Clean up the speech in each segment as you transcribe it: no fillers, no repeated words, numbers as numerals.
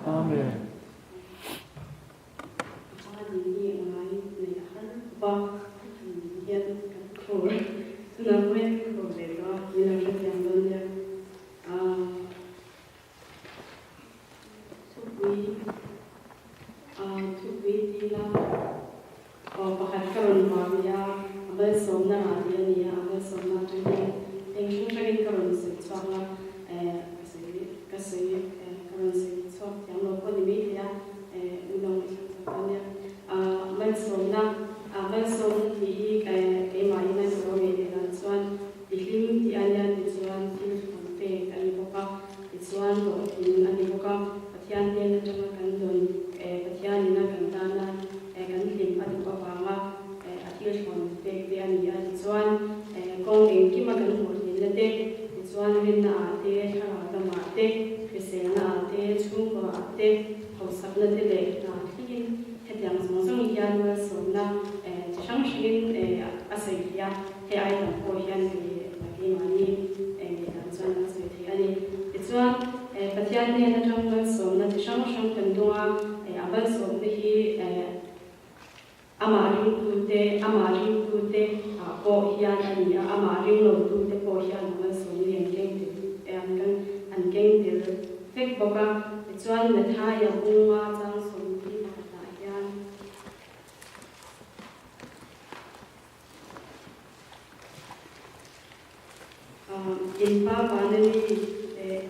Amen. A pa din hi a ngai nei a har khawp a, hian kan khur tunah pawh hian ka khur ve tawh a, min lo hrethiam dawn nia. Thupui thupui tila aw pakhat ka rawn vah ve a, a malsawmna rah tih a ni a, a malsawmna atang hian eng hrang hrangin ka rawn sawi chhuak a, ka sawi ka sawi ka rawn sawi chhuak thiam lo pawh ni maithei a, min lo ngaihsak chak dawn nia. Malsawmna malsawmna tih hi keimahina ka lo ngaih leh dan chuan Tihlim tih a nia tichuan thil thawn pek a ni bawk a, tichuan hlawhtling a ni bawk a, Pathian hnen atanga kan dawn eh Pathianina kan tana eh kan hlim a duh avanga eh a thil thawn pek te a ni a, tichuan eh kawng engkima kan hlawhtlinna te, tichuan rinna ah te, thlarau lamah te, hriselna ah te, chhungkua ah te, hausakna te leh hna thlengin hetiang zawng zawng hian malsawmna eh chi hrang hrangin eh a sawi thei a. He ai tam pawh hian kei keimahni eng dan chuan an sawi thei a ni. Tichuan, Pathian hnen atang malsawmna chi hrang hrang kan dawng a, a malsawmna hi amah ringtute, amah ringtute ah pawh hian a ni a, amah ringlotute pawh hian a malsawmna hi an keng tel, an keng tel vek bawk a. Tichuan, Mathaia bunga chang sawmthum pakhatah hian. In pa vana mi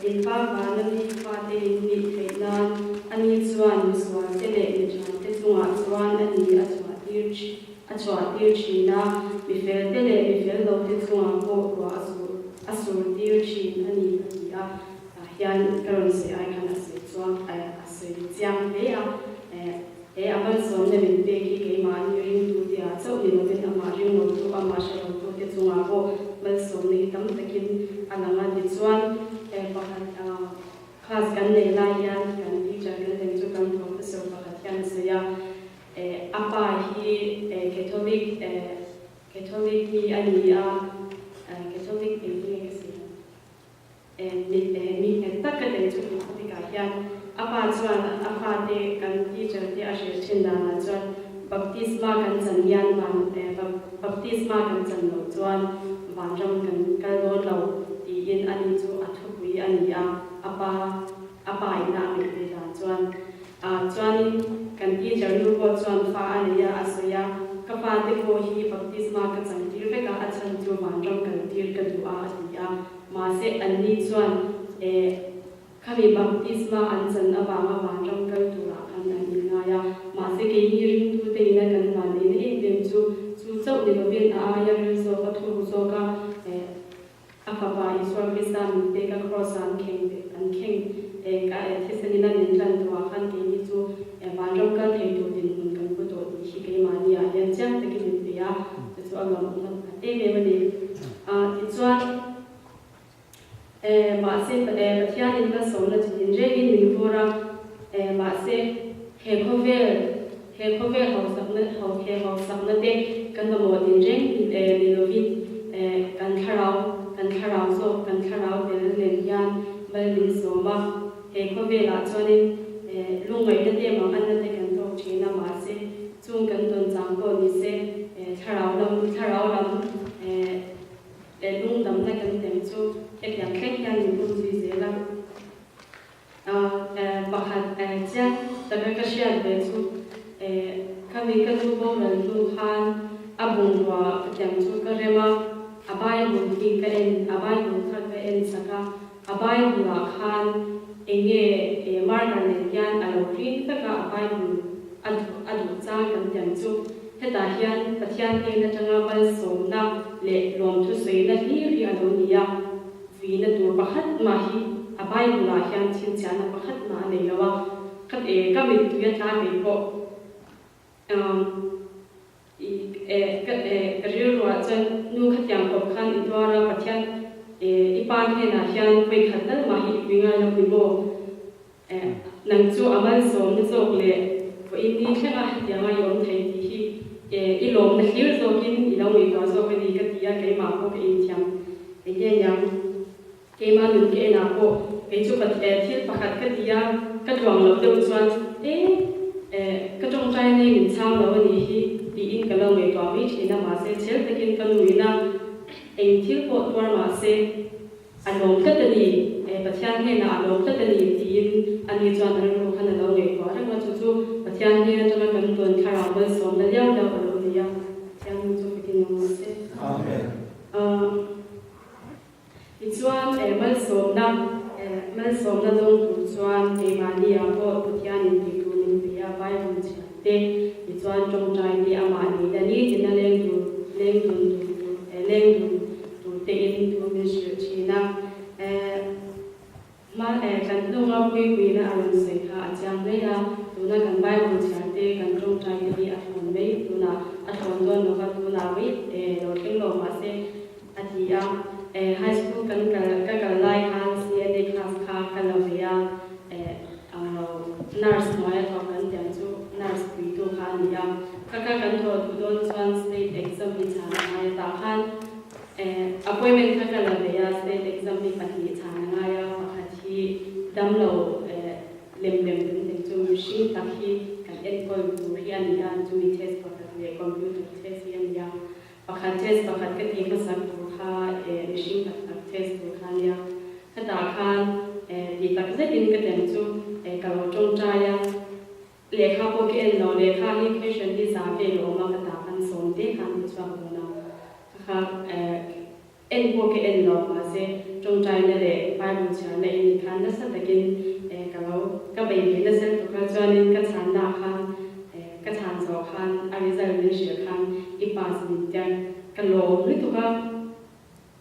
in pa vana mi fate in nih theih nan ani chuan misual te leh mitha te chungah chuan a ni a chhuah tir a chhuah tir thin a, mi fel te leh mi fel lo te chungah pawh ruah a sur a sur tir thin a ni a ti a, tah hian ka rawn sawi ai khan a sawi chuang a sawi chiang hle a. He a malsawmna min pek hi keimahni ringtute ah chauh ni lovin amah ringlotu, amah hrelotute chungah pawh malsawmna hi tam takin a lang a. Tichuan, pakhat class kan nei lai hian kan teacher kan leng chu kan professor pakhat hian a sawi a, a pa hi Catholic Catholic mi a ni a, Catholic eng nge ka sawi ang? Mi nghet tak ka nei chu tih khawpikah hian a pa chuan a fate kan teacher te a hrilh thin danah chuan baptisma kan chan hian van baptisma kan chan loh chuan vanram kan kal dawn lo tiin ani chu a thupui a ni a, a pa a pa ina a ngaih ve dan chuan chuanin kan teacher nu pawh chuan fa a nei a a sawi a, ka fate pawh hi baptisma ka chan tir vek a, a chhan chu vanram kal tir ka duh a a ti a. Mahse, anni chuan eh, khami baptisma an chan avanga vanram kal turah khan an inngai a. Mahse, keini ringtute ina kan vanneihna em em chu, chu chauh ni lovin a aia ril zawk, a thuruk zawk a, eh, a Fapa Isua Krista min pek a Kraws-a an kheng ve, an kheng eh, ka eh, thisenin a min tlan tawhah khan keini chu eh, vanram kal thei tur dinhmun kan pu tawh tih hi keimahni ah hian chiang takin min pe a, chu chu a lawmawm em em a ni. Tichuan, mahse Pathianin malsawmna chi tin rengin min vur a, mahse he khawvel, he khawvel hausakna, he hausakna te kan mamawh tin reng ni lovin kan thlarau, kan thlarau zawk, kan thlarau tel nen hian mal min sawm a. He khawvelah chuanin lungngaihna te manganna te kan tawk thin a, mahse Chung kan tawn chang pawh ni se, thlarau lam, thlarau lam leh lungdamna kan tem chu hetiang thleng hian min um zui zel a. Pakhat chiang taka ka hriat ve chu khami ka nu boral hnu khan a bungrua ka tiang chu ka rem a, a Bible hi ka en, a Bible kha ka en sak a, a Bible ah khan enge marker nen hian a lo ring vek a, a Bible A duh a duh chang kan tiang chu hetah hian Pathian hnen atanga malsawmna leh lawmthu sawina hlir hi a lo ni a, vuina tur pakhat mah hi a Bible ah hian chhinchhiahna pakhat mah a nei lo a, ka e ka mittui a tla kei pawh i e ka e ka rilruah chuan nu khatiang kawp khan i tuar a, Pathian e i pa hnenah hian vawikhat tal mah hi i pui ngai lo ni maw? Nang chu a malsawmna zawk leh vawiin ni thlenga hetianga i awm thei tih hi i lawmna hlir zawkin i lo ngaihtuah zawk a ni ka ti a, keimah pawh ka inthiam eng nge niang, keimah nun ka enah pawh. kei chu thil pakhat ka ti a, ka tluang loh deuh chuan e ka tawngtai nei min chhang lo a nih hi tiin ka lo ngaihtuah mai thin a, mahse chhel takin ka nu ina eng thil pawh tuar mahse a lawm tlat a ni, Pathian hnenah a lawm tlat a ni tiin ani chuan a rilru khan a lo ngaihtuah reng a, chu chu Pathian hnen atanga kan tawn thlarau malsawmna liau liau a lo ni a, Pathian nu chu fakin awm rawh se. Amen. Tichuan, malsawmna, malsawmna dawng tur chuan keimahni-ah pawh Pathianin tih tur min pe a, Bible chhiar te, tichuan tawngtai te amah nihna nitin a leng tur, leng dun tur tur, leng dun tur tein thu min hrilh thin a. Hma kan hnunga puipuina a rawn sawi kha a chiang hle a, tuna kan Bible chhiar te, kan tawngtai te hi a thlawn mai, tunah a thlawn dawn lova tunah mai lo thleng lo mahse a ti a. High school kan kal ka kal lai khan CNA class kha ka la ve a, ang lo nurse hnuaia thawk kan tiang chu nurse puitu kha a ni a, kha kha kan thawh duh dawn chuan state exam hi chhan a ngai a tah khan Appointment kha ka la ve a, state exam hi pahnih chhan a ngai a, pakhat hi damlo lem lem kan tih chu mihring tak hi kan enkawl tur hi a ni a, chumi test pakhat leh computer test hi a ni a, pakhat test pakhat ka tih hmasak tur kha mihring tak tak test tur kha a nia, khatah khan tih tak zetin ka tem chu ka lo tawngtai a. Lehkha pawh ka en lo, lehkha hi question hi za vel a awm a, ka ta khan sawm te khan ka chhuak dawn a, ka kha en pawh ka en lo, mahse tawngtaina leh Bible chhiarna in ni khan nasa takin ka lo ka bei ve nasa lutuk a, chuanin ka chhanna ah khan ka chhan zawh khan a result min hrilh khan i pass min tia ka lawm lutuk a.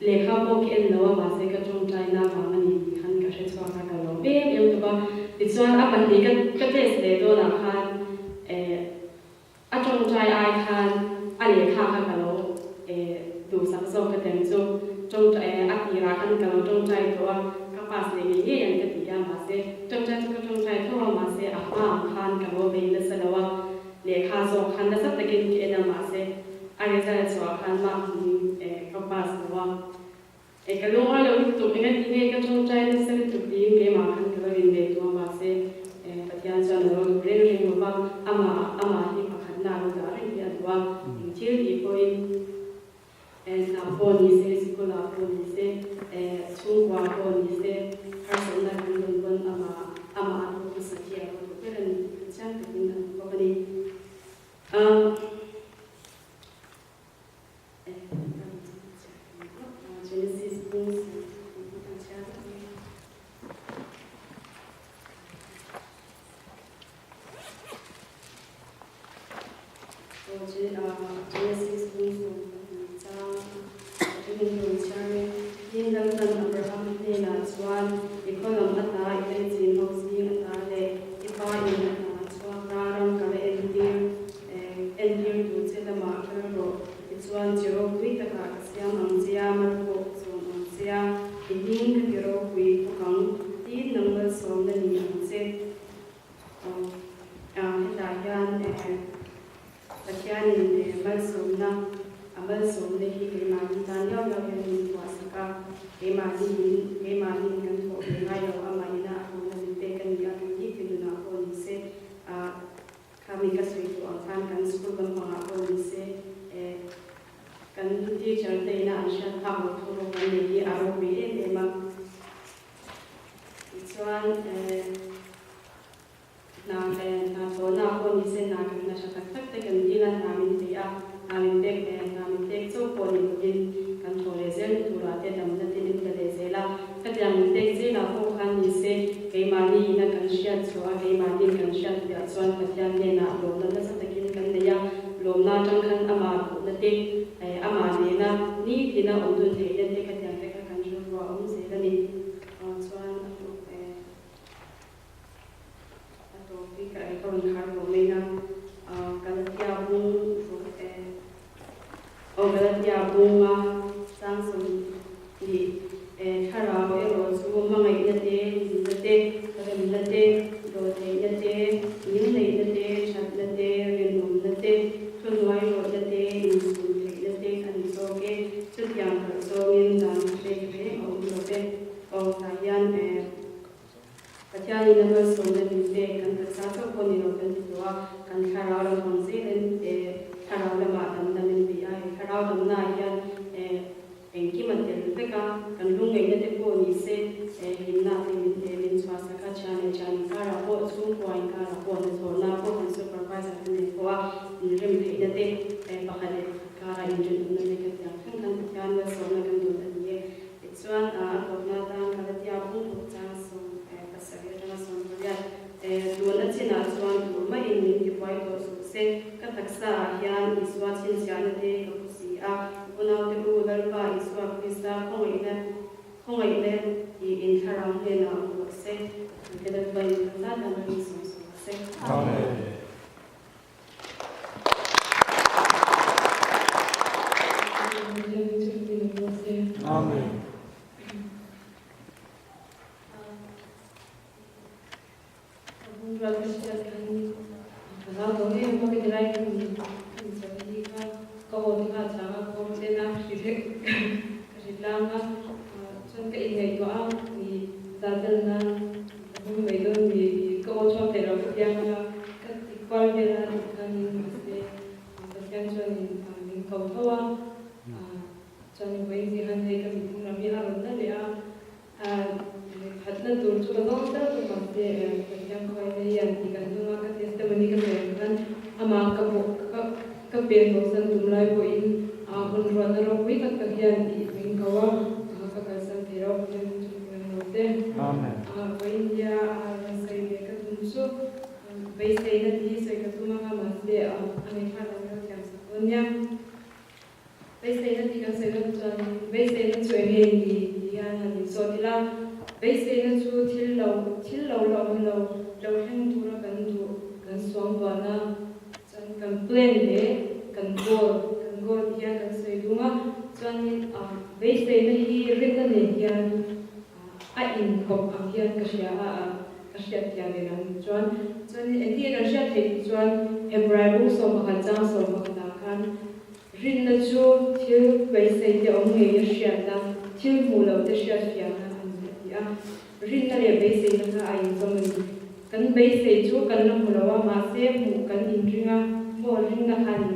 Lehkha pawh ka en lo a, mahse ka tawngtaina vang a ni tih khan ka hre chhuak a, ka lawm em em tawp a. Tichuan a pahnih ka ka test leh dawnah khan eh a tawngtai ai khan a lehkha kha ka lo eh duhsak zawk ka tem chu tawngtai eh a tirah khan ka lo tawngtai tawh a, ka pass leh ngei ngei ang ka ti a, mahse tawngtai chu ka tawngtai tho a, mahse a hma ang khan ka lo bei nasa lo a, lehkha zawk khan nasa takin ka en a, mahse A result chhuah khan mark hmuhin ka pass lo a, ka lungawi lo lutuk, engati nge ka tawngtai nasa lutuk tiin keimah khan ka lo inleh duh a, mahse Pathian chuan a lo duh reng reng lo va, amah amah hi pakhatna a lo dah reng hi a duh a, eng thil tih pawhin hna pawh ni se, sikul-ah pawh ni se, chhungkua pawh ni se, harsatna kan rawn pawn amah amah a duh hmasa hi a lo duh ber a ni tih kha chiang takin a hmu bawk a ni. Genesis bung 12 chang atangin rawn chhiar e. Tin, Lalpan Abraham hnenah chuan, I khaw lam ata i laichin ho zing ata leh i pa in ata chhuak a ram ka la entir entir tur che lamah kal rawh. Tichuan, chi ropui takah ka siam ang che a, mal pawh ka chawm ang che a, i hming ka ti ropui bawk ang, tin nang malsawmna ni ang che. Hetah hian Pathianin malsawmna, a malsawmna hi keimahni tan liau liau hian min puahsak a, keimahni in, keimahni in kan thawh ve ngai lo, amah ina a hlawhna min pek a ni a, kan ni tinunah pawh ni se, khami ka sawi tawh ang khan kan school lampangah pawh ni se, kan teacher te ina an hriat phak loh thu rawk an nei hi a ropui em em a. Tichuan, Hna leh hna thawhna pawh ni se hna kan hna tha tak tak te kan dil a, hna min peih a, hna min pek leh hna min pek chauh pawh ni lovin kan thawh leh zel na turah te damna te min pe leh zel a. Khatiang min pek zelah pawh khan ni se keimahni ina kan hriat chhuah a, keimahni kan hriat piah chuan Pathian hnenah lawmna nasa takin kan nei a, lawmna atang khan amah duhna te, amah nena nitina awm dun theihna te khatiang te kha kan rilru a awm zel a ni. Chuan a tawp e. A tawp hi ka ei ka rawn khar tawh mai a, Galatia bung ruk e. Aw Galatia bunga chang 20 e thlarau erawh chu hmangaihna te, hlimna te, remna te, dawhtheihna te, ngilneihna te, thatna te, rinawmna te, thuhnuai rawhna te, insum theihna te a ni zawk e. Chutiang kalh zawngin dan hrek reng a awm lo ve. Aw tah hian e. Pathianin a malsawmna min pek kan taksa chauh pawh ni lo kan ti tawh a, kan thlarau lam ang zelin thlarau lamah dam dam in ti a, he thlarau damnaah hian engkim a tel vek a, kan lungngaihna te pawh ni se hlimna te min min chhuahsak a, thian leh thian inkarah pawh, chhungkua inkarah pawh, hnathawhna pawh kan supervisor te nen pawh a inrem theihna te pakhat leh pakhat karah inrinawmna te ka tiang thleng khan Pathian malsawmna kan dawn a ni e. Tichuan, a tawpna atan Galatia pumruk chang 17 atanga 18 tun a chinah chuan tur maiin min tibuai tawh suh se, ka taksa ah hian Isua chhinchhiahna te ka pu si a, unaute u, Lalpa Isua Krista khawngaihna khawngaihna tih in thlarau hnenah awm rawh se, tute Lalpa in kan zat an ring sawm sawm se. Amen. Amen. Ka ti kual vel a tih khanin mahse Pathian chuanin min ko tho a, chuanin vawiin zing han hei ka mitmung lam hi a rawn la leh a, phatna tur chu ka zawng tal tawh mahse Pathian khawiah hian tih kan tum a, ka testimony ka sawi ang khan amah ka pawh ka pen bosan tum lai pawhin hun ruatna ropui tak tak hian tih min ko a, ka kalsan thei lo Pathian min chhun reng lo se. Vawiin nia rawn sawi ve ka tum chu. Beiseina tih hi sawi ka tum anga mahse a ngaihthlak ang reuh thiam sak dawn nia. Beiseina tih kan sawi dawn chuan beiseina chu eng nge ni tih hian han insawt ila, beiseina chu thil lo thil lo la awm lo, lo thleng tura kan duh kan suangtuahna chuan kan plan leh kan goal kan goal tih hian kan sawi dung a, chuanin beiseina hi rinna nen hian a inkawp ang hian ka hria a, ka hriat thiam ve ang chuan chuanin engtin kan hriat theih tih chuan Hebrai bung 11 chang 11 ah khan rinna chu thil beisei te awm ngei a hriatna, thil hmuh loh te hriat fiahna a ni a ti a. Rinna leh beiseina kha a inzawm a ni. Kan beisei chu kan la hmu lo a, mahse hmuh kan inring a, maw rinna khanin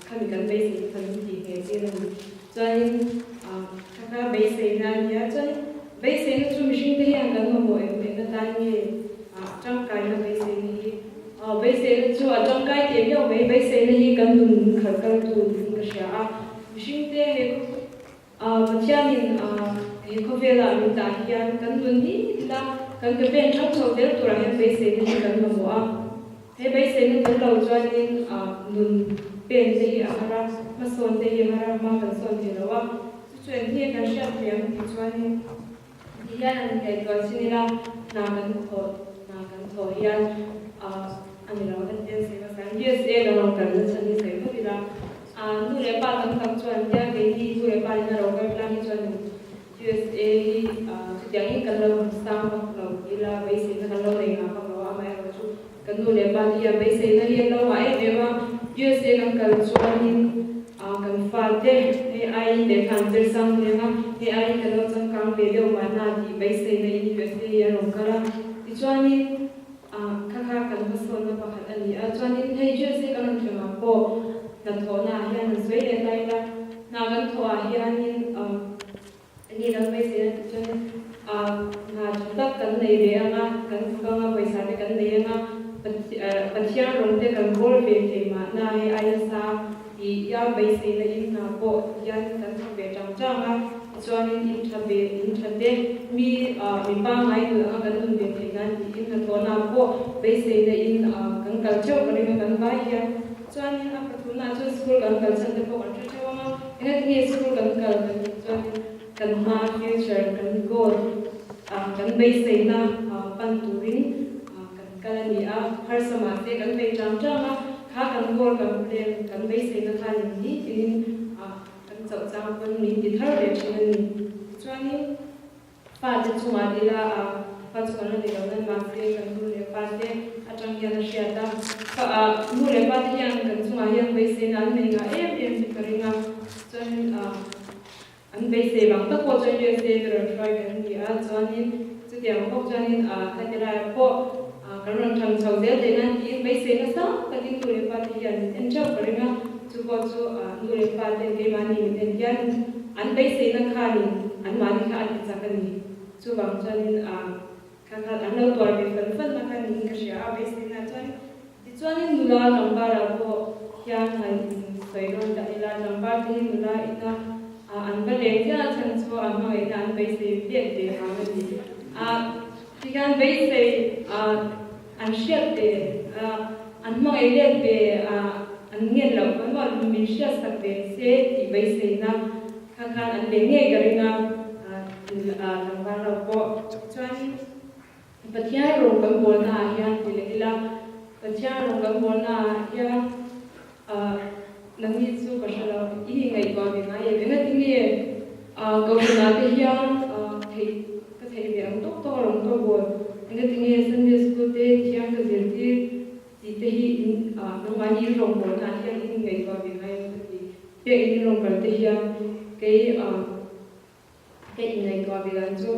khami kan beisei kha kan tih ngei tir a ni. Chuanin kha kha beiseina a ni a, chuanin beiseina chu mihringte hian kan mamawh eng eng atan nge tangkaina beiseina hi beiseina chu a tangkai teh viau mai, beiseina hi kan nun khalh kaltu niin ka hria a, mihringte he Pathianin he khawvelah min dah hian kan nun ni ila kan ke pen thang chho zel turah hian beiseina hi kan mamawh a. He beiseina tel lo chuanin nun pen te hi a har a, hmasawn te hi a har a, hma kan sawn thei lo a. Chu chu engtin nge kan hriat thei ang tih chuanin ti hian an ngaihtuah chin ila hna kan thawh hna kan thawh hian a ni lo kan tia sawi hmasa ang. USA kan rawn kalna chhan hi sawi phawt ila nu leh pa tam tak chuan tia keini nu leh pa in a ro kal tlang hi chuan USA hi chutiangin kan lo sang vak lo ila beiseina kan lo nei ngah vak lo a, amaherawhchu kan nu leh pa te hian beiseina hi an lo ngah em em a, USA kan kal chuanin kan fate hei aiin lehkha an zir sang hleng a, hei aiin kan lo changkang ve deuh mahna tih beiseina in USA hi an rawn kal a, tichuanin kha kha kan hmasawnna pakhat a ni a, chuanin hei USA kan rawn thleng ah pawh hnathawhna ah hian an sawi leh ta ila, hna kan thawh ah hianin Ni kan beisei a tih chuan hna tha tak kan nei ve ang a, kan thawk ang a, pawisa te kan nei ang a, Pathian rawng te kan kawl ve thei mahna hei ai nasa tih ia beiseina in hna pawh hian kan thawk ve tang tang a, tichuanin in tha ve in tha te mi mi pangngai nun anga kan nun ve theih nan tiin hnathawhna pawh beiseina in kan kal theuh ka ring a kan vai hian. Chuanin a pathumnaah chuan school kan kal chhan te pawh kan hre theuh ang a, engatinge school kan kal kan tih chuanin kan hma future kan goal kan beiseina pan turin kan kal a ni a, harsa mahse kan bei tang tang a, kha kan goal kan plan kan beiseina khanin ni tinin kan chauh chang pawn min ti thar ve thin a ni. Tichuanin. Fate chungah dila a fa chu kan la ni lo nan mahse kan nu leh pa te atang hian a hriat a, fa a nu leh pa te hian kan chungah hian beiseina an nei ngah em em chu ka ring a, chuanin a an beisei vang tak pawh chuan USA te rawn hruai kan ni a, chuanin. Chutiang bawk chuanin heti laiah pawh kan rawn thang chho zel theih nan tiin beisei nasa takin nu leh pa te hian min en theuh ka ring a, chu pawh chu nu leh pa ten keimahni min en hian an beiseina khanin anmahni kha a ti chak a ni. Chuvang chuanin kha khan an lo tuar ve fan fan na kha niin ka hria a, beiseina chuan tichuanin nula tlangvalah pawh hian han insawi dawn ta ila, tlangval te hi nula ina an va leng chiah a chhan chu an hmangaihna an beisei let ve vang a ni. Tikhian beisei an hriat ve, an hmangaih let ve an ngen loh pawn maw min hriatsak ve se tih beiseina kha khan an leng ngei ka ring a, tlangval ho pawh. Chuanin Pathian rawng kan bawlna ah hian ti leh ila, Pathian rawng kan bawlna ah hian nangni chu ka hre lo, i ngaihtuah ve ngai em? Engatinge Kohhranah te hian theih ka theih ve ang tawk tawk a rawng ka bawl? Engatinge Sunday School te thiam ka zirtir tih te hi in nangmahni in rawng bawlna ah hian in ngaihtuah ve ngai em ka ti. Biak in rawng kal te hian kei Ka inngaihtuah ve dan chu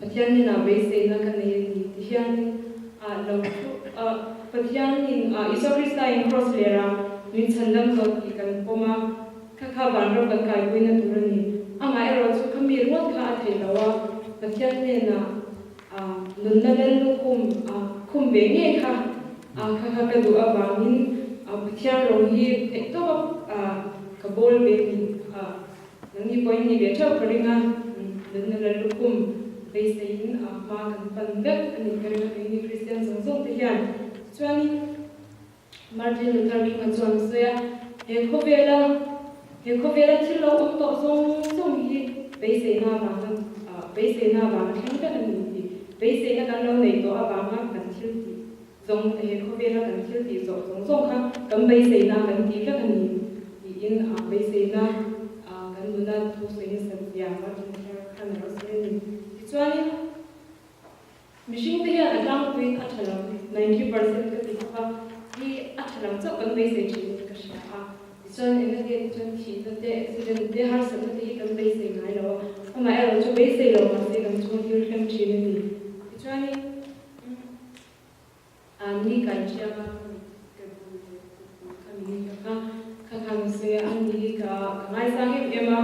Pathian hnenah beiseina ka nei a ni ti hianin lo thu Pathianin Isua Krista in Kraws lera min chhandam zawt tih kan pawm a, kha kha vanram kan kaipuina tur a ni. Amaherawh chu kha mi ringawt kha a theih loh a, Pathian hnenah nunna lal lukhum khum ve ngei kha kha kha ka duh avangin Pathian rawng hi theihtawp ka bawl ve a ni. Nangni pawhin ni ve theuh ka ring a, nunna lal lukhum beiseiin a hma kan pan vek a nih ka ring a, keini Kristian zawng zawng te hian. Tichuanin Martin Luther King-a chuan a sawi a, He khawvela he khawvela thil lo awm tawh zawng zawng hi beiseina avanga beiseina avanga thleng vek a ni tih, beiseina kan lo neih tawh avanga kan thil tih zawng he khawvela kan thil tih zawh zawng zawng kha kan beiseina kan tih vek a ni tiin a beiseina kan nuna thu sawi nasat zia Martin Luther khan a lo sawi a ni. Tichuanin mihring te hian a tlangpuiin a tha lo 90% ka ti bawk a, hi a tha lo chauh kan beisei thin in ka hria a. Tichuan engati tichuan thihna te, accident te, harsatna te hi kan beisei ngai lo a, amaherawhchu beisei lo mahse kan chhung thil thleng thin a ni. Tichuanin An ni kai thiam a, ka bu leh kut kha min in ka kha kha min sawi a, an ni hi ka ka ngaisang em em a,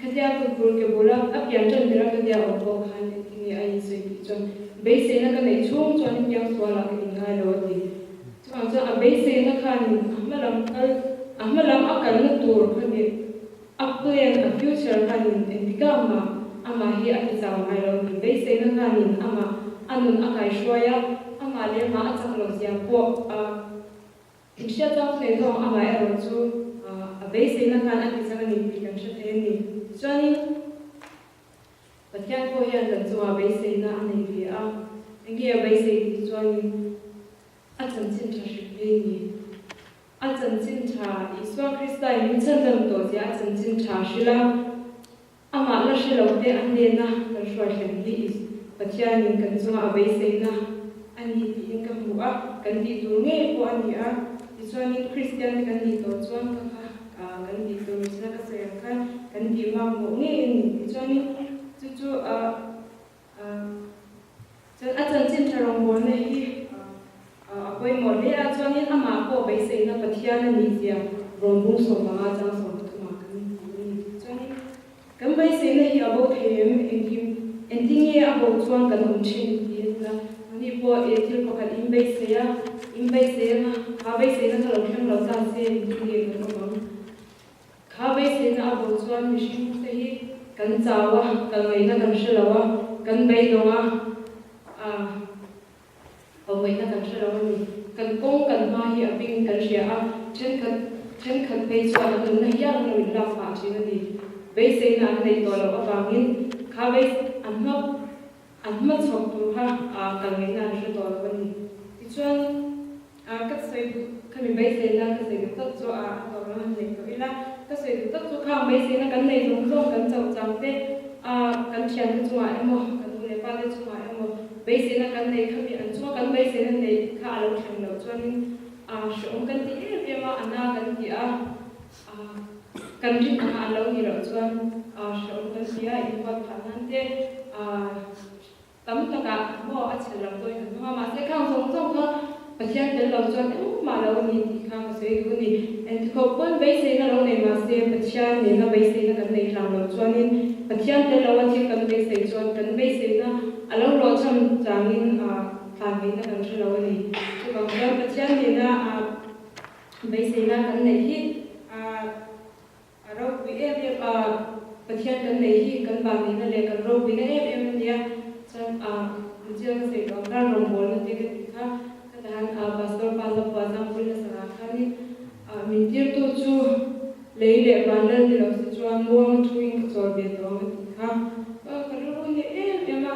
khatia kut bur ke bul a a pian tan ber a khatia awm pawh khan engtin nge a insawi tih chuan beiseina ka neih chhung chuan piang sual ah ka inngai lo a ti. Chuvang chuan a beiseina khanin a hma lam kal a hma lam a kalna tur kha ni a plan a future khanin engtikah mah amah hi a ti chau ngai lo ni. Beiseina khanin amah a nun a kaihruai a, amah leh amah a chak loh zia pawh a inhriat chang thei zawng amah erawh chu a beiseina khan a ti chak a ni tih kan hre thei a ni. Tichuanin Pathian pawh hian kan chungah beiseina a nei ve a, enge a beisei tih chuanin a chanchin tha hrilh ve ni. A chanchin tha, Isua Krista in min chhandam tawh zia a chanchin tha hrilh a, amah la hre lo te a hnena kan hruaihlem hi Is Pathianin kan chunga a beiseina a ni tiin ka hmu a, kan tih tur ngei pawh a ni a. Tichuanin Kristian te kan nih tawh chuan ka kha kan tih tur mihsina ka sawi ang khan kan tih makmawh ngei a ni. Tichuanin chu chu a Chuan a chanchin tha rawngbawlna hi a pawimawh hle a, chuanin amah pawh beiseina Pathian a nih zia rawngbung sawmvanga chang sawmpathumah kan hmu a ni. Chuanin kan beiseina hi a bo thei em? Engkim engtinge a bo chuan kan awm thin tih a ni a, ani pawh e thil pakhat in beisei a, in beisei anga kha beiseina kha lo thleng lo ta se engtinge kan awm ang? Kha beiseina a bo chuan mihring te hi kan chau a, kal ngaihna kan hre lo a, kan beidawng a, ah, aw ngaihna kan hre lo a ni. Kan kawng kan hma hi a ping kan hria a, thenkhat thenkhat phei chuan an nunna hial an lo inlak phah thin a ni. Beiseina an neih tawh loh avangin kha beis an hma an hma chhawk tur kha ah kal ngaihna an hre tawh lo a ni. Tichuan. A ka sawi duh khami beiseina ka sawi duh tak chu a a tawp lam han neih tawh ila, ka sawi duh tak chu khang beiseina kan nei zawng zawng kan chauh chang te a kan thiante chungah emaw kan nu leh pa te chungah emaw beiseina kan nei khami an chunga kan beiseina neih kha a lo thleng loh chuanin a hrehawm kan ti em em a, a na kan ti a, a kan rin anga an lo nih loh chuan a hrehawm kan ti a, inhuat phah nan te a. Tam takah maw a chhe lam dawn kan hmang a, mahse khang zawng zawng kha Pathian tel lo chuan engmah lo a ni tih kha ka sawi duh a ni. Engtikhawp pawn beiseina lo nei mahse Pathian nena beiseina kan nei tlang lo chuanin Pathian tel lo a thil kan beisei chuan kan beiseina a lo hlawhchham changin tlan ngaihna kan hre lo a ni. Chuvang chuan Pathian nena beiseina kan neih hi A ropui em em a, Pathian kan nei hi kan vanneihna leh kan ropuina em em a nia. Chuan a Muzia ka sawi tawh ang khan rawngbawlna te ka tih kha ka tahan a Pastor pa Zapua Zangpui hmasakah khanin min tirtu chu lei leh van lal ni lo se chuan muang thuin ka chawl ve tawh ang a tih kha ka rilru hneh em em a.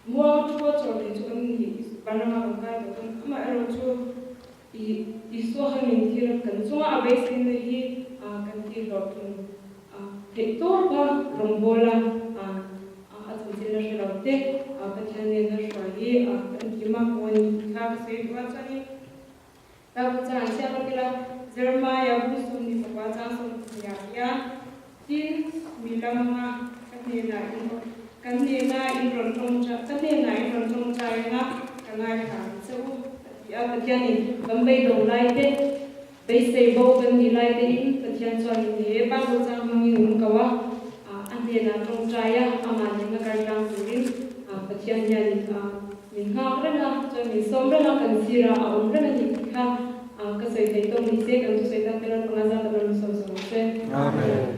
Muang thua chawl thei chu kan ni Vanrama kan kai tawh dawn. Amaherawhchu Isua khan min thlir a, kan chunga a beiseina hi kan tihhlawhtlung theih tawp a, rawngbawla a chanchin la hre lo te Pathian nena hruai hi kan kim a, maw ni tih kha ka sawi duh a. Chuanin Bible changah chhiat lawk ila Jeremiah bu 24 chang 12 ah hian Tin, mi lamanga ka hnenah in kan hnena in rawn tawngtai ka hnenah in rawn tawngtai anga ka ngaithla ang che u, a ti a. Pathianin kan beidawng lai te, beisei bo kan nih lai te in Pathian chuan in he Bible chang hmangin min ko a, a hnenah tawngtai a, amah nena kar tlang turin Pathian hianin min nghak reng a, chuan min sawm reng a, kan sirah a awm reng a ni tih kha Ka sawi thei tawk ni se kan thusawi tak te ral panga zat a rawn sawi zawk ang che. Amen.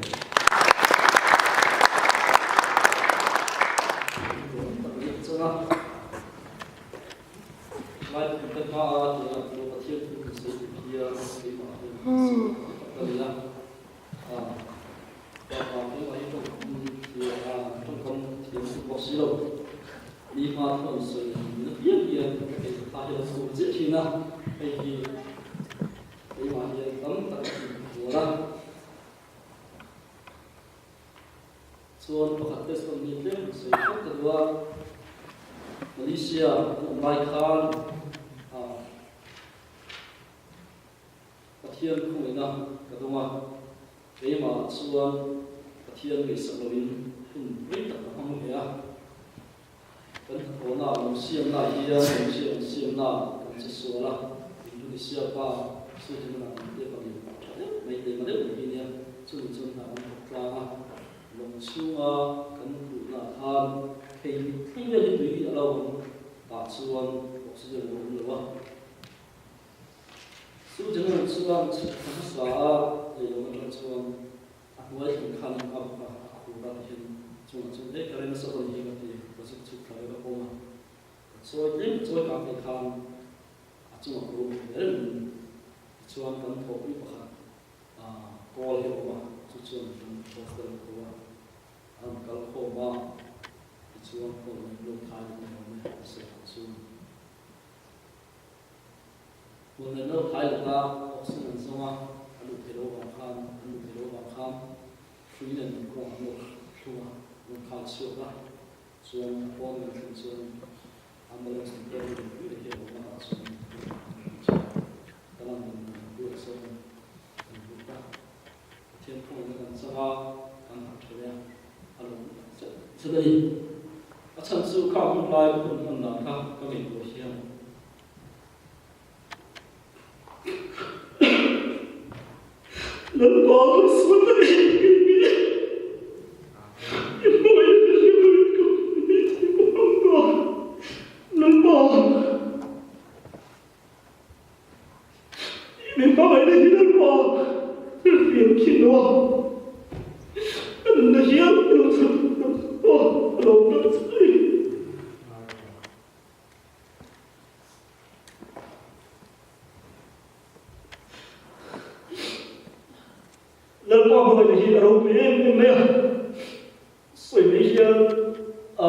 Chuan pakhat testimony tlem han sawi phawt ta duh a, Malaysia an awm lai khan Pathian khawngaihna ka dawng a, keimah chuan Pathian ngaihsak loin hun rei tak ka hmang ve a. Kan hnathawhna ah lawm siamna ah hian lawm siam an siamna kan che sual a, Indonesia pa Sudirman ah te pahnih tha deuh mai taima deuh mai hi nia, chumi chuan hna kan thawk tlang a, lawng chhunga kan luhna ah khan thei thleng vel hi tui a lo awm tah chuan oxygen a lo awm lo a. Sudirman chuan chhuk thla hmasa a leilawn atang chuan A hnuai thleng khan a buk a, a khur a tihin chungah chuan hei ka rem sawn hi ka ti, ka zuk chhuk thla ve ka pawm a, ka chawi tlem ka chawi kang thei khan a chungah ka rum thei reng in tichuan kan thawhpui pakhat kawl hi a awm a, chu chuan kan hostel a ko a, a rawn kal khawm a, tichuan kawl mai lo thai leh ni awm e a sawi ang chuan. Hmun an lo thai leh a, oxygen an zawng a, a luh theih loh vang khan, an luh theih loh vang khan hrui nen an kawng an lo thlung a, an rawn khal chhuak a, chuan a pawn kan thlen chuan ambulance an pek leh pui leh hi a awm a, tah chuan an rawn chhuak a, Talan dan an bulah sawn kan lut a, Pathian khawngaihna kan chang a, kan harh tha leh a, a lo tak zet zet a ni. A chhan chu khang hun lai ka hun hman dan kha ka ngaihtuah hian Lalpa ka sual ta em em i i hmangaih na hria lo in ka hmangaih thei ka hmang ta Lalpa i min hmangaih na hi Lalpa ka hriat thin lo a ka nunna hial ka lo chhan Lalpa ka lo tak che a ni. Lalpa hmangaihna hi a ropui em em mai a, sawi mai hian a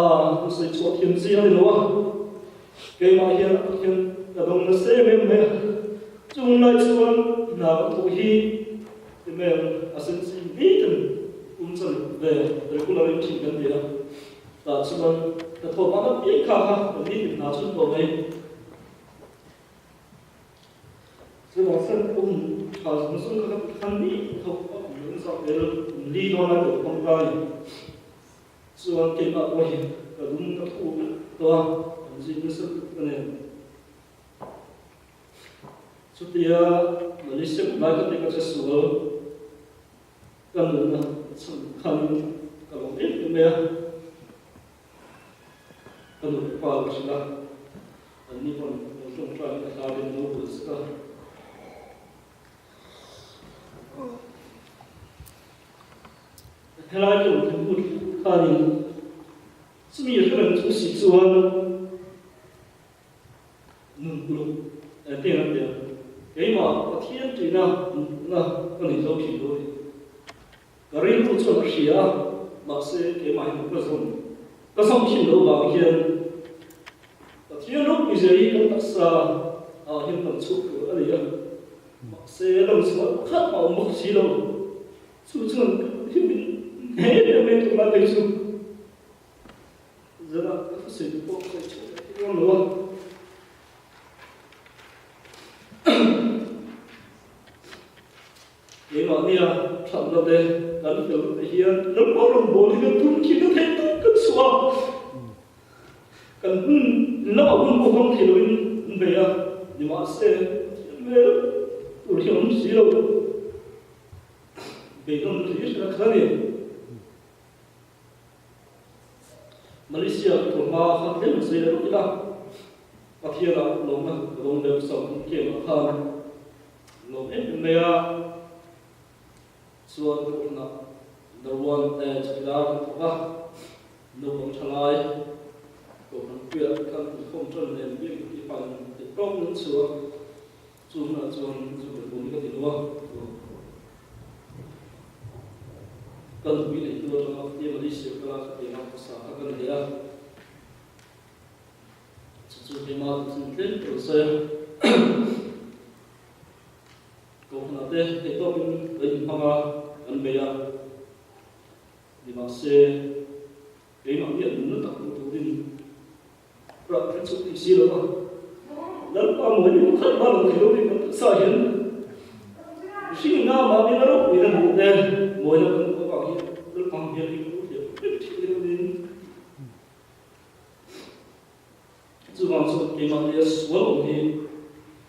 sawi chhuah thiam zing a ni lo a, keimah hian a Pathian ka dawng nasa em em mai a, chung lai chuan hna ka thawh hi email a sensi nitin um chan ve regular in thin kan ni a, tah chuan ka thawh vang apiang kha kha ka nitin hna chhun tawh mai. Chuvang chuan kum tha zawng zawng kha ka ti khan ni tho a kum leh zat vel kum li dawn lai tawh ka hmang ta a ni. Chuan keimah pawh hi ka lung ka thu tawh a, an zui nasa lutuk a ni. Chutia Malaysia lai ka ti ka che sual ka nunna chhan khanin ka lawm em em mai a. Ka nu leh pa ka hrilh a, anni pawn lo tawngtai ka hlauin lo bul zet a. Helai ka rawn thlen hnu khanin chumi hre reng chung si chuan nun uluk teng an ti a, keimah Pathian ṭihna na ka nei zo thin lo a ni. Ka rilru chuan a hria a, mahse keimah hi ka zawm ka zawm thin lo vang hian Pathian ropui zia hi kan taksa ah hian kan chhuak tur a ni a, mahse lang chhuah pakhat a awm bawk si lo. Chu chuan hi min hne em em tur lai phei chu zanah ka thusawi duh pawh ka sawi chhuah leh thei dawn lo a. Keimah nia thatna te kan fel te hian Lalpa rawngbâwl hi kan tum thin a theih tak kan chhuah a, kan hun lamah hun pawh hmang thei loin an bei a, nimahse Pathian hmel tur hi a awm si lo. Beidawn hlir hlir a kal a ni. Malaysia tur hma kha tlem an sawi leh rawk ila, Pathianah lawmna ka dawng deuh sauh in camp ah khan lawm em em mai a, chuan kohhranah Darwan eh chawkidar kan thawk a, naupang tha lai kohhran puiah khan inkhawm tan nen biak in tih fai theih tawk nan chhuah. Chu hunah chuan zu pe tur hi ka ti lo a, ka nupui neih hnu atanga Khatia Malaysia kal a khatianga hmasa kha ka ni leh a, chu chu keimah chu chin tlem ka rawn sawi a. Kohhranah te theihtawpin kan inhmang a, kan bei a, nimahse keimah hian nunna tak hmu turin Rah kan chuk thei si lo a, Lalpa mawi ni pakhat hma lo thei lo ni kan taksa hian mihring ina mahni na ropui na hmuh te mawina kan hmuh avang hian Lalpa hmel hi kan lo hliah vek thin ni lovin chuvang chuan keimahni a sual awm hi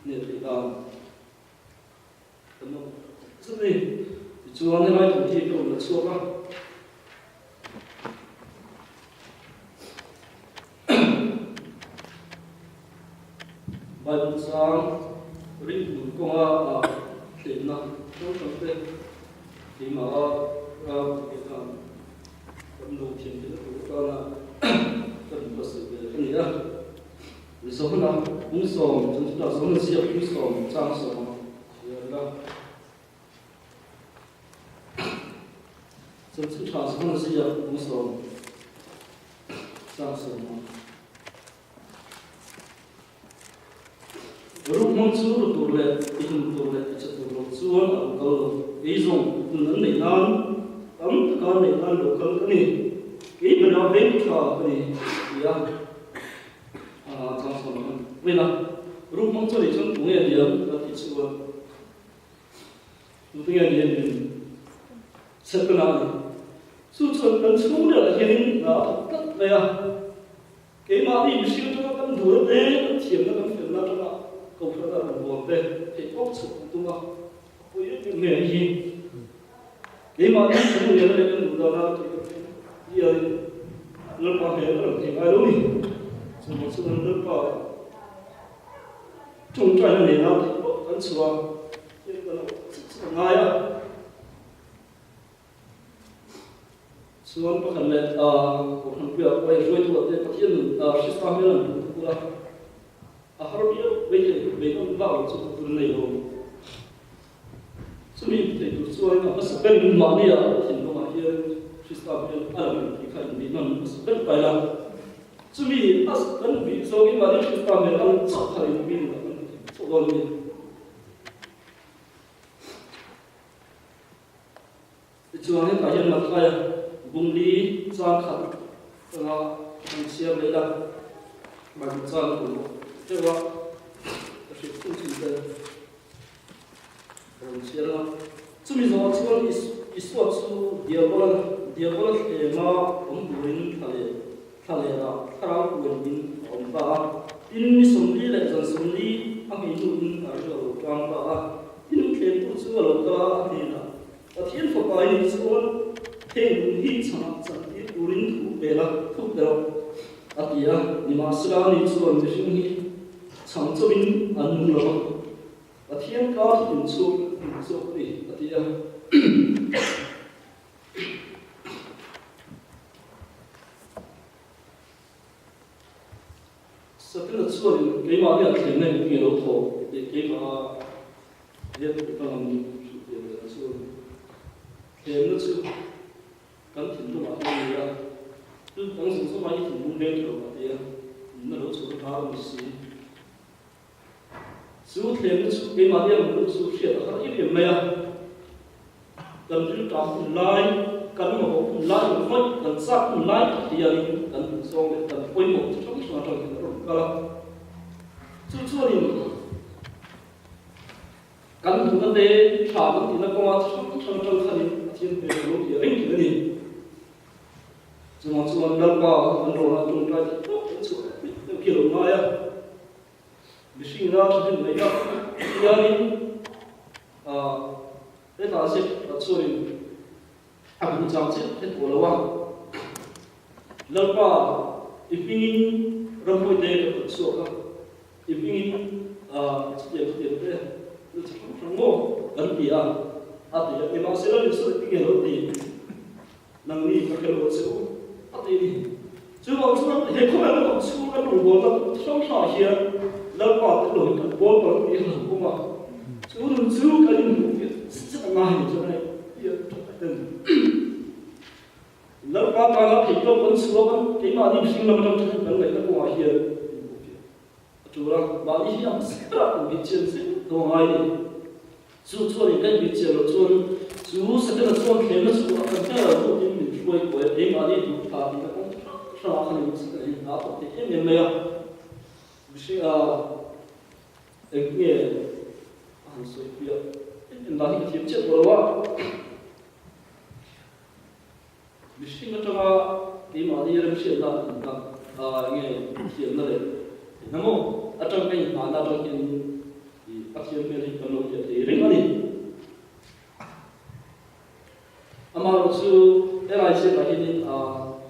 hneh theih dan kan awm zet a ni. Tichuan helai thu hi ka rawn la chhuak a. Bible chang rinhmun kawnga ah thlenna hrang hrang te keimah a ram te khan kan lo thiam theihna tur atana ka rawn buatsaih ve a ni a. Zohana pungsawm chungchutah Zohana ziak pungsawm chang sawma chhiar ila. Chanchin tha zawn ziak pungsawm sang sawma. Ruk hmang chu ru tur leh i hlum tur leh i che tur lo chuan a lo kal lo. Kei zawng nun an neih nan tam taka an neih nan lo kal ka ni. Kei bera veng tha ka ni ti a chang sawma kan rin a. Ruk hmang chu a nih chuan tunge a diam ka tih chuan. Tute nge ni an min Setana a ni. Chu chuan kan chhung lehah hianin hna a thawk tlat mai a. Keimahni mihring atanga kan duhna te, kan thiamna, kan felna atanga Kohhrana rawn bawl te theih tawp chhuah kan tum a, a pawi em em mai a ni hi. Keimahni kan ngialna leh kan duh dana tih kan hianin Lalpa hmel a rawn thei ngai lo ni. Chuvang chuan Lalpa Tawngtaina nena theih pawh kan chhuah hian kan awm chut chut a ngai a. Chuan pakhat leh Kohhran puiah pawh hei hruaitu ah te Pathian nun Hrista hmel an hmuh tuk ula a har viau mai thei beidawng vak lo chu tur nei lo. Chumi thei tur chuan a hmasa ber in mahni ah thinlungah hian Hrista hmel a lang em tih kha inbih nawn hmasa ber ta ila. Chumi a kan bih zawngin mahni Krista hmel ang chauh kha in mi nunah kan hmu thei chauh dawn a ni. Tichuan hetah hian Mathaia bungli chang khat anga kan chhiar leh ila, Bible chang tur deuh a ka hrilh thung thin te ka rawn chhiar ang a. Chumi zawhah chuan Isua chu Diabola. Diabola thlema awm turin thla leh thla lehah thlarau puan in a awm ta a. Tin, ni 40 leh zan 40 a nghei hnuin a ring a lo tang ta a. Tin, thlemtu chu a lo kal a, a hnenah, Pathian Fapa i nih chuan heng lung hi chhangah chantir turin thu pe la, thu pe rawh, a ti a. Nimahsela, ani chuan mihring hi chhang chauhin an nung lo va, Pathian ka thu in chhuak in chhuak a ni, a ti a. Satana chuan keimahni a thlenna in nge lo thawh tih keimaha hian ka ngam hrilh pian leh ang chuan thlenna chu kan thinlungah hian a ni a, thil dang zawng zawng ai i thinlung veng tha lo a ti a, nunna lo chhuah kha a ni si. Chu thlenna chu keimahni ang luh chu hriat a har em em mai a. Kan rilṭam hun lai, kan mamawh hun lai ang hawih, kan chak hun lai tak hianin kan duhzawng leh kan pawimawh chi hrang hrang aṭang hian a rawn kal a. Chu chuanin kan duhna te ṭha kan tihna kawnga chi hrang hrang aṭang khanin Pathian hmel a lo ti a reng thin a ni. Chuvang chuan Lalpa an rawn a ṭawngṭai theih tawk kan chhuah deuh deuh khi a lo ngai a. Mihring ina thahnem ngaihna hianin hetah zet chuanin a bul chang chiah hre tawh lo a. Lalpa, i hmingin ramhuaite ka kalh chhuak a, i hmingin chutiang chutiang te thil chi hrang hrang maw kan ti a, a ti a. Nimahsela, Isua i hming alo ti. Nangni ka hre lo che u, a ti ni. Chuvang chuan he khawvel lamah chhung kan rawn bawl tak hrang hrangah hian Lalpa te lo hi kan bawl palh tih a hlauhawm a, chu nun chu kan inhmuh fiah zet zet a ngai ni chuan hei pian tha tak ten Lalpa tana theihtawp kan chhuak a, keimahni mihring lam atang tha kan ngaihna kawngah hian inhmuh fiah a tul a, mahni hi a hmasa berah kan bihchian zet dawn a ngai ni. Chu chuan in kan bihchian loh chuan chu Setana chuan thlemna chu a kan hmel lo lutin min hruai kuai a, keimahni duh tha tihna kawng chi hrang hrangah khan in Setana hi hna a thawk thei em em mai a. Mihring a eng nge a han sawi fiah em em dan hi ka thiam chiah tawh lo a. Mihring atanga keimahni remhriatna innghat a enge thiamna leh theihna maw atang ka inghahna atang hian i Pathian hmel hi kan lo hriat thei reng a ni. Amaherawhchu helai ziakah hianin a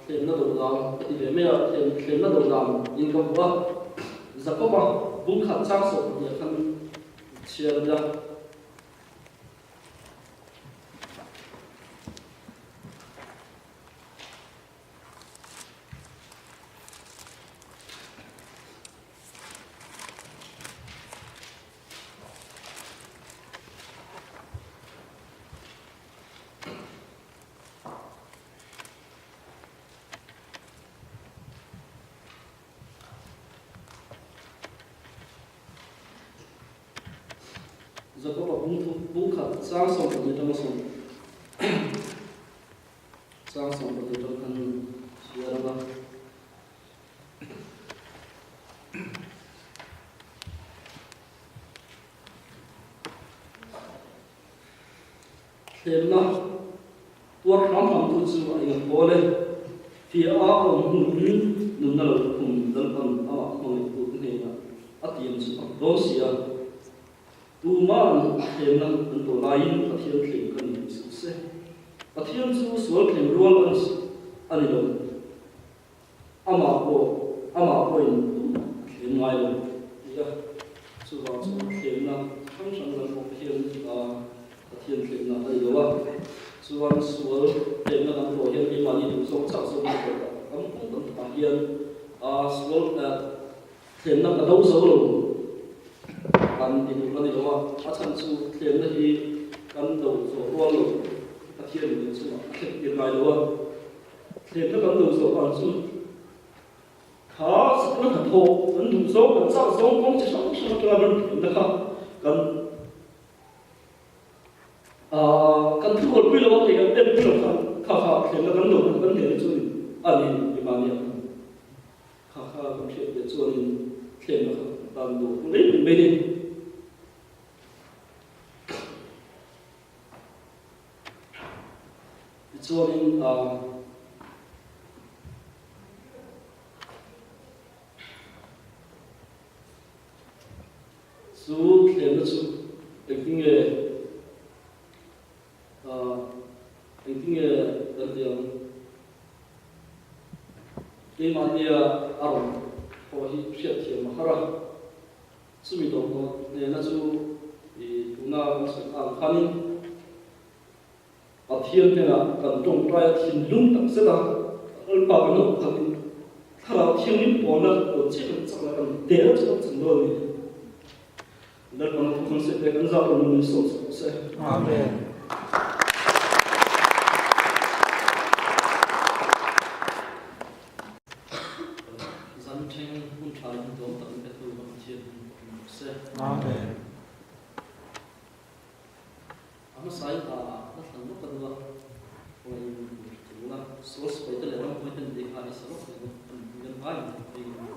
thlemna dodan ka ti ve mai a, thlemna dodan in ka hmu a, Jakoba bungkhat chang 12 khan chhiar ila. Jakoba bung khat chang 12 atanga sawm chang 12 atang khan chhiar anga. Thlemna tuar hram hram tu chu a ingat pawl e. Fia a awm hnuin nunna lo khum Lalpan amah hmangaihtu te hnenah a tiam chu a dawn si a. Tuma'n thlemna an tawh laiin Pathian thlem ka ni tih suh se. Pathian chu sual thlem rual a ni lo. Amah pawh amah pawhin tumah a thlem ngai lo ti a, chuvang chuan thlemna hrang hrang kan pawh hian Pathian thlemna a ni lo a, chuan sual thlemna kan tawh hian keimahni duh zawk chak zawk kan tawh tam tam tam takah hian sual thlemna ka do zo lo kan ti tur a ni lo a, a chhan chu thlemna hi kan do zawh rual lo Pathian in kan chungah a thlen tir ngai lo a. Thlemna kan do zawh ang chu kha sakna hnathawh kan duh zawng kan chak zawng kawng chi hrang hrang atanga ram thlemna kha kan kan thurualpui lo a, kei kan enpui lo khan kha kha thlemna kan do kan hnehna chu a ni ni mahni ah khan kha kha kan hriat leh chuanin thlemna kha kan tan do mai mai ni. Tichuanin. Chu thlemna chu engtinge engtinge kan tih ang? Keimahnia a rawn thawh hi hriatthiam a har a, chumi dawhkawn hnena chu i tuna kan sawi ang khanin Pathian hnenah kan tawngtai a thinlung tak zet a, Lalpa kan awm khatin Thlarau Thianghlim pawlna rawn chiah kan chak la kan tel chu kan chan dawn a ni. Lalpan a thu kan sawi te kan zah rawn min sawm sak rawh se. Amen. Zan thleng hun tha leh hun tlawm tak min petu kan Pathian hun pakin rawh se. Amen. A hmasain a la thlan lawk a duh a, khawiin hmu tha thei ula, source paite leh ram hmuaite ni te kha i sa lawk thei bawk a ni. Kan vaiin hei.